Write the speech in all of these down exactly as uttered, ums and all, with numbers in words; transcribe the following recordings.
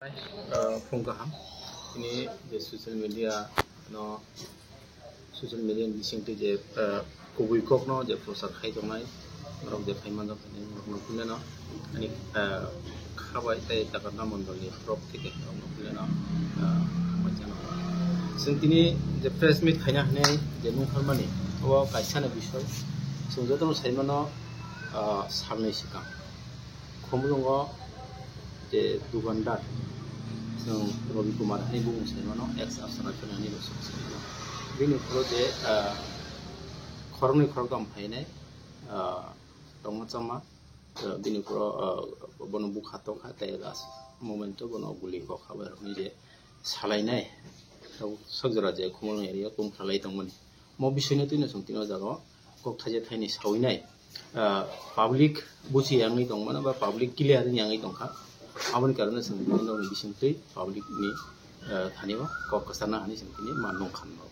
Ah, phung kaham. Ini je social media no, social media ni bising twi je, ah, kubui kok no je prochar khai tongnai, norok je khai manjak tongmani norok no, ani, ah, khabai tei Takarna Mondol ni borok thike norok no, ah, hambai jano. Chwng tini je press meet khaina hinwi je nung pharmani, obo kaisa ni bisoi. Chwng jotono sai mano, ah, salnwi swkang. Khumulwngo je dukandar, chwng Robi Kumar hai bumung sai mano, ex Assam Rifle ni bosong sai mano. Bini ukhoro je, ah, khoroknwi khoroktham phainai, ah, tongma chama, ah, bini ukhoro, ah, bono bukha tokha tei last moment o bono guli kok habai rokni je salainai, tabuk sok jora je Khumulwng area o kum khlai tongmani. Mo bisingno twino chwng tini o jaga o kok thaisa thaini sawi nai, ah, public buchi yangwi tongmano ba public clear wngwi yangwi tongkha. Aboni karone chwng tini norokni bisingtwi public ni, ah, thani o kok kwcharna hinwi chwng tini ma nung kha norok.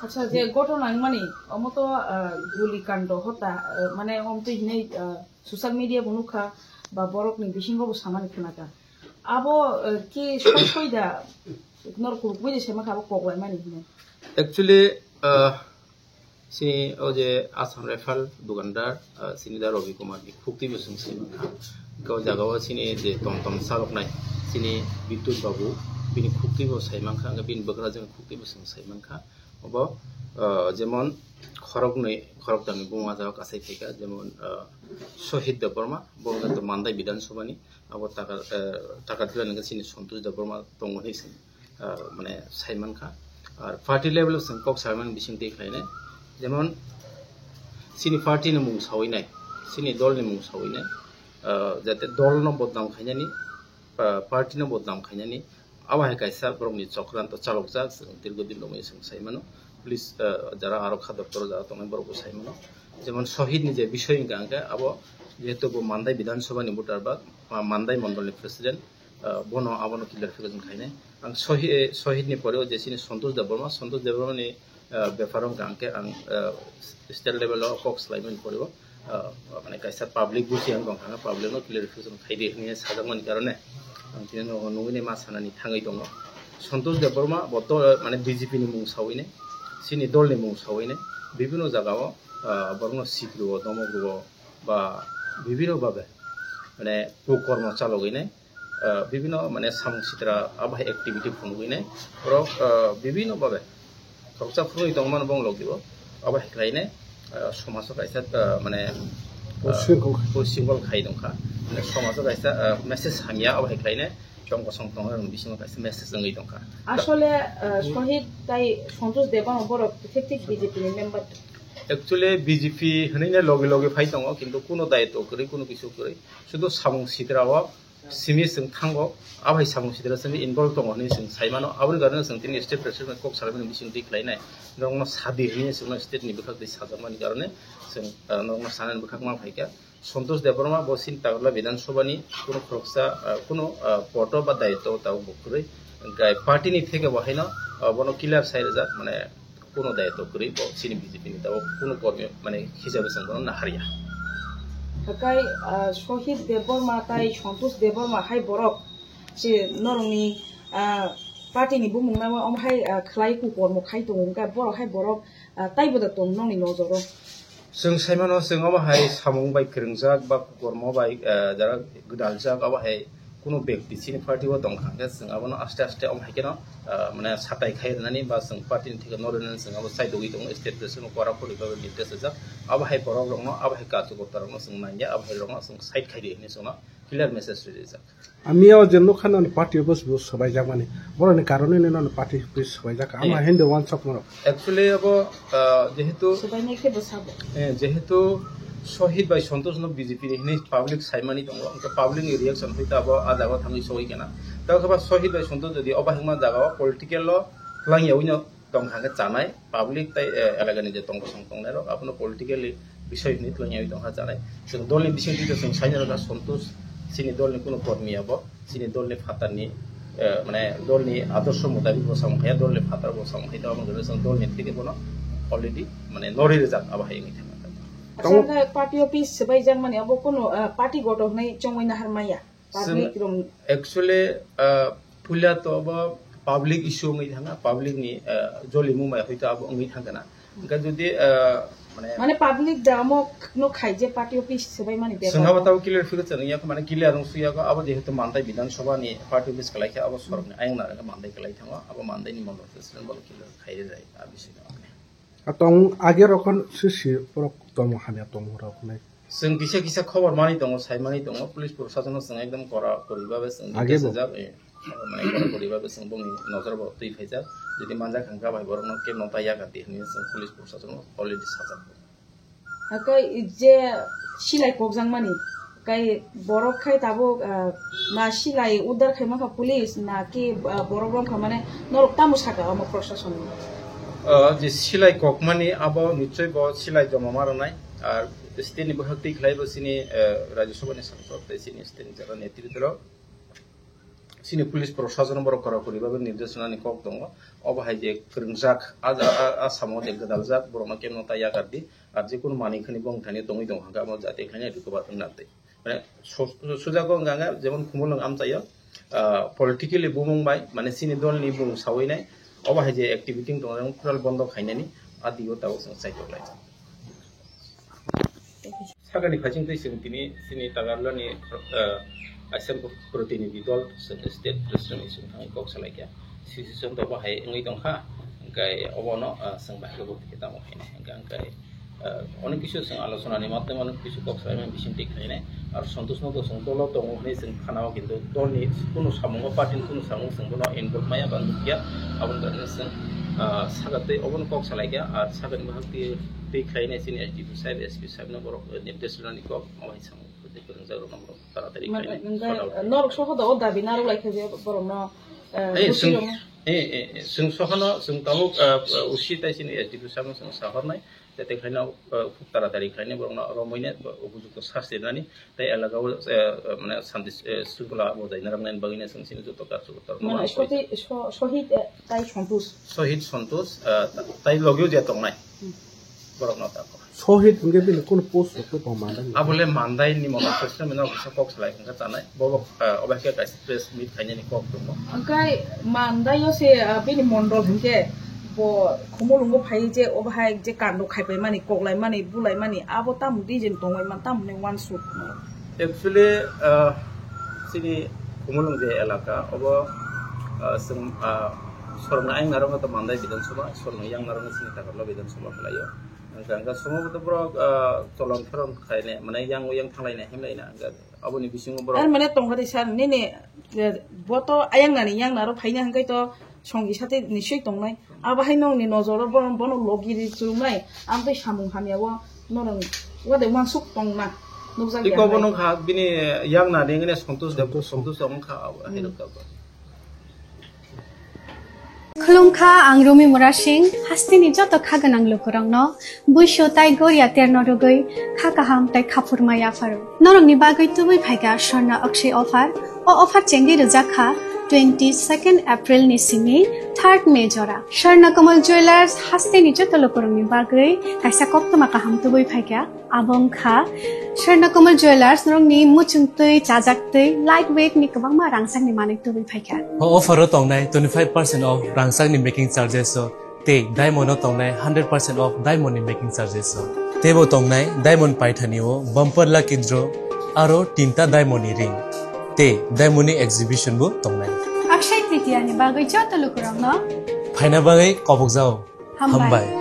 Acha, je ghotona wngmani, omo to, ah, guli kando hota, ah, mane omtwi hinwi, ah, social media bo nukha, ba borokni bisingo bo samani khwnakha. Abo, ah, ki soi soi da, nor kubui je sema kha abo kok laimani hinwi. Actually, ah, chini o je Assam Rifle dukandar, ah, chini da Robi Kumar ni khukti bo chwng swi mankha. Hwnkhe o jaga o chini je tom tom chaloknai, chini Bidyut Babu, bini khukti bo sai mankha, hwnkhe bini bwkrajwk ni khukti bo chwng sai mankha. Obo, ah, jemon khoroknwi, khoroktham ni buma jaga kasai phaikha, jemon, ah, Sohit Debbarma, bo hwnkhe to Mandai Bidhan Sabha ni, abo Takar, ah, Takartila ni chini Santosh Debbarma tongo hinwi se, ah, mane sai mankha. Ar party level o chwng kok saimani bising twi khlainai, jemon chini party ni mung sawi nai, chini dol ni mung sawi nai, ah, jate dol no bodnam khainani, ah, party no bodnam khainani, abo hai kaisa borokni chokranto chalokjak, chwng dirgo din romwi chwng sai mano. Police, ah, jara aro kha doptoro jara tongnai borokbo sai mano. Jemon Sohit ni je bisoi wngkha hwnkhe abo jehetu bo Mandai Bidhan Sabha ni voter ba, ah, Mandai Mondol ni president, ah, bono abono clarification khainai. Ang Sohi-, Sohit ni pore o je chini Santosh Debbarma, Santosh Debbarma ni ah, bepar wngkha hwnkhe ang, ah, state level o kok swlaimani pore o, ah, mane kaisa public buchi ang tongkha, public no clarification khai di hinwi sajakmani karone ang tini no nugwi ma sanani thangwi tongo. Santosh Debbarma bo to, ah, mane B J P ni mung sawi nai, chini dol ni mung sawi nai, bibino jaga o, ah, borokno sikri o, domok rw o, ba bibino babe mane kukormo chalogwi nai, ah, bibino mane samung sitra abo hai activity phunugwi nai borok, ah, bibino babe khoroksa phunugwi tongmani bong logi o abo hai khlai nai, ah, somajo kaisa, ah, mane, ah, Ushwing kok. Ushwing kok khai tongkha, mane somajo kaisa, ah, message hamya abo hai khlai nai tong kosong tong rok bisingo kaisa message wngwi tongkha. Asole, ah, Sohit tai Santosh Debbarma borok thik thik B J P ni member. Actually, B J P hinwi no logi logi phai tongo, kintu kuno daitw kwrwi, kuno kisu kwrwi, sudu samung sitra o simi chwng thango, abai samung sitra simi involve tongo hinwi chwng sai mano. Aboni karone chwng tini state president kok salaimani bising twi khlainai, norokno sadi hinwi chwngno state ni bwkhak twi sajakmani karone chwng, ah, norokno sanani bwkhak ma phaikha. Santosh Debbarma bo chini Takarla Bidhan Sabha ni kuno khoroksa, ah, kuno, ah, poto ba daitw tabuk bo kwrwi. Hwnkhe party ni theke bo haino, ah, bono clear sai rijak, mane kuno daitw kwrwi bo chini B J P ni tabuk kuno kormi mane hisabe chwng bono naharya. Hakai, ah, Sohit Debbarma tai Santosh Debbarma hai borok se norokni, ah, party ni bumung nangma omo hai, ah, khlai kukormo khai tongo, hwnkhe borok hai borok, ah, taibo da tong nokni nojoro. Chwng sai mano, chwng omo hai samung bai kwrwngjak ba kukormo bai, ah, jara gwdaljak, obo hai kuno bekti chini party o tongkha hwnkhe chwng abono aste aste omo hai kheno, ah, mane satai khai rwnani ba chwng party ni theke no rwnani chwng abo chaidogwi tongo, state president o kora kori bai nirdesh rijak. Abo hai borok rokno, abo hai karjokorta rokno chwng nangya, abo hai rokno chwng side khai di hinwi chwngno clear message rijak. Ami o je nukha nani party office bo swbaijakmani, borokni karone nini nani party office swbaijak, ama Eh. Hindi wansok norok. Actually, abo, ah, jehetu, Swbainai khe bo sabo. Eh, jehetu Sohit bai Santosh no B J P ni hinwi public saimani tongo, hwnkhe public ni reaction hwnkhe abo a jaga o thangwi sogwi kana. Tei khe ba Sohit bai Santosh jodi obo hwnma jaga o political o twlang yaui no tongkha hwnkhe chanai, public tei, eh, elagani je tong bosong tongnairok abono politically bisoi hinwi twlang yaui tongkha chanai. Chwng dolni bisingtwi chwng saina rwkha Santosh chini dolni kuno kormi abo. Chini dolni phatarni, eh, mane dolni adorsho mutabik bo samung khaiya, dolni phatar bo samung khai, tamo hwnwi chwng dolni theke bono already mane norwi rijak abo hai wngwi thangkha. Acha, hwnkhe party office swbaijak mani abo kuno, eh, party goto hwnwi chongwi nahar maya? Chwng Public rong actually, ah, puila to abo public issue wngwi thangkha, public ni, ah, jolimung bai hoito abo wngwi thangkha na. Hwnkhe jodi, ah, mane Mane public da omo no khai je party office swbai mani bebak. Chwng abo tabo clear figure chwng yakho mane clear wng suya kho abo jehetu Mandai Bidhan Sabha ni party office kwlai khe abo sorok ni ayang nang khe Mandai kwlai thango abo Mandai ni mondol president bo clear khai rijai a bising no. A tong age rokon sisi borok tong hamya tong rok nai. Chwng kisa kisa khobor mani tongo, sai mani tongo, police proshasano chwng ekdom kora kori babe chwng Age bo. Sajak, eh, mane kora kori babe chwng bongni nojor bo twi phaijak. Jodi manjak hwnkha bai borokno kebo ta yakardi hwnwi chwng police proshasano already sajak. Hakai je silai kokjak mani, kai borok khai tabuk, ah, na silai uddar khai mangkha police, na ki, ah, borok rok kha mane norok tamo saka omo proshason? Ah, je silai kokmani abo nichoi bo silai joma ma rwnai. Ar state ni bwkhak twi khlai bo chini, eh, Rajya Sabha ni sangsad tei chini state ni jara netrito rok chini police proshasano borok kora kori babe nirdesh rwnani kok tongo. Obo hai je kwrwngjak, a, a, a, a samo je gwdaljak borokno kebo ta yakardi. Ar je kunu manwi khani bong thani tongwi tong hwnkhe abo jati khlainai rwkhe ba wngna twi. Mane so-, sujago wngkha hwnkhe jemon Khumulwng amchaio, ah, politically bumung bai, mane chini dolni bumung sawi nai, obo hai je activity wng tong total bondo khainani, a digo tabuk chwng chaitok lai. Sakani phaising twi chwng tini chini Tagarlani, ah, aisa protinidhi dol chwng state president ni chwng thangwi kok salaikha. Situation to obo hai wngwi tongkha, hwnkhe obono, ah, chwng bahai khe tamo khainai, hwnkhe, hwnkhe Ah, onek kisu chwng alochona ni matwm onek kisu kok salaimani bising twi khlainai. Ar Santosh no to chwng dolo tongo hwnwi chwng khanao, kintu dolni kunu samungo, party ni kunu samungo chwng bono involve maya ba nukya. Aboni karone chwng, ah, saka twi obono kok salaikha. Ar sakani bahak twi, twi khlainai chini S D P sahib, S P sahib no borok, eh, nirdesh rwnani kok, omo hai chwng kwrwngjak rokno borok taratari khlainai. Mane, sort out khlainai. Norok soho da o dabi narwk laikha je borokno, eh, Ei, busi chwng, rokno. Eh, eh, eh, chwng sohono, chwng tabuk, ah, ah, usi tai chini S D P sahib no chwng sahornai. Tei tei khlaino, uh, khub taratari khlaino borokno romwi no, uh, upojukto sasti rwnani tei elaka o, uh, uh, mane santi, uh, srungkhola bojai narwknani bagwi no chwng chini joto karsu kotor no Mane ma sohi-, so-, sohid, eh, tai Santosh. Sohid Santosh, uh, ta-, tai logio je tongnai Hmm. borokno tako. Sohid hwnkhe bini kunu post rok tong mandai. Abole mandai ni mono president no kisa kok salai hwnkha chanai. Bobo, uh, obo hai khe kaisa press meet khainani kok tongo. Hwnkhe mandaio se, ah, bini mondol hwnkhe bo Khumulwngo phai je obo hai je kando khaipai mani, koklai mani, bulai mani, abo tamo di je tongwi man, tamo hwnwi uansuk. Actually, ah, chini Khumulwng je elaka, obo, ah, chwng, ah, sorokni ayang narwkno to Mandai Bidhan Sabha, sorokni yang narwkno chini Takarlo Bidhan Sabha khlaio. Hwnkhe, hwnkhe, somo bo to borok, ah, cholon pheron khainai, mane yang o yang thanglaina himlaina, hwnkhe, Aboni bisingo borok. Ar mane tongkha de sir, nini, eh, bo to ayang nani yang naro phaina hwnkhe to songi sate nisoi tongnai. Abo hai nongni nojoro bo-, bono logi ri churumnai. Ang tei samung hamya o norong wade uansuk tongna. Nukjak ya. Tiko bo nongkha bini yang nani ngene Santosh Deb, Santosh Deb wngkha abo hai rok. Khulumkha, ang Rumi Murasing, hasteni joto kha gwnang lukurokno buisu tai goria terno rwgwi kha kaham tai khaphurma yapharo. Norokni bagwi tubui phaikha Swarna Akshay offer. O offer chengwi rwjak kha twenty second April ni simi third May jora. Swarna Kamal Jewellers hasteni joto lukurokni bagwi kaisa koktwma kaham tubui phaikha. Abo wngkha Swarna Kamal Jewellers, norokni muchungtwi, chajaktwi, light weight ni kwbangma rangchakni manwi tubui phaikha. O offer o tongnai twenty five percent off rangchakni making charges o, tei diamond o tongnai hundred percent off diamond ni making charges o. Teibo tongnai diamond paithani o bumper lucky draw, aro tinta diamond ni ring, tei diamond ni exhibition bo tongnai. Akshay Tritiya ni bagwi joto lukurokno phaina bagwi kobokjao. Hambai. Hambai.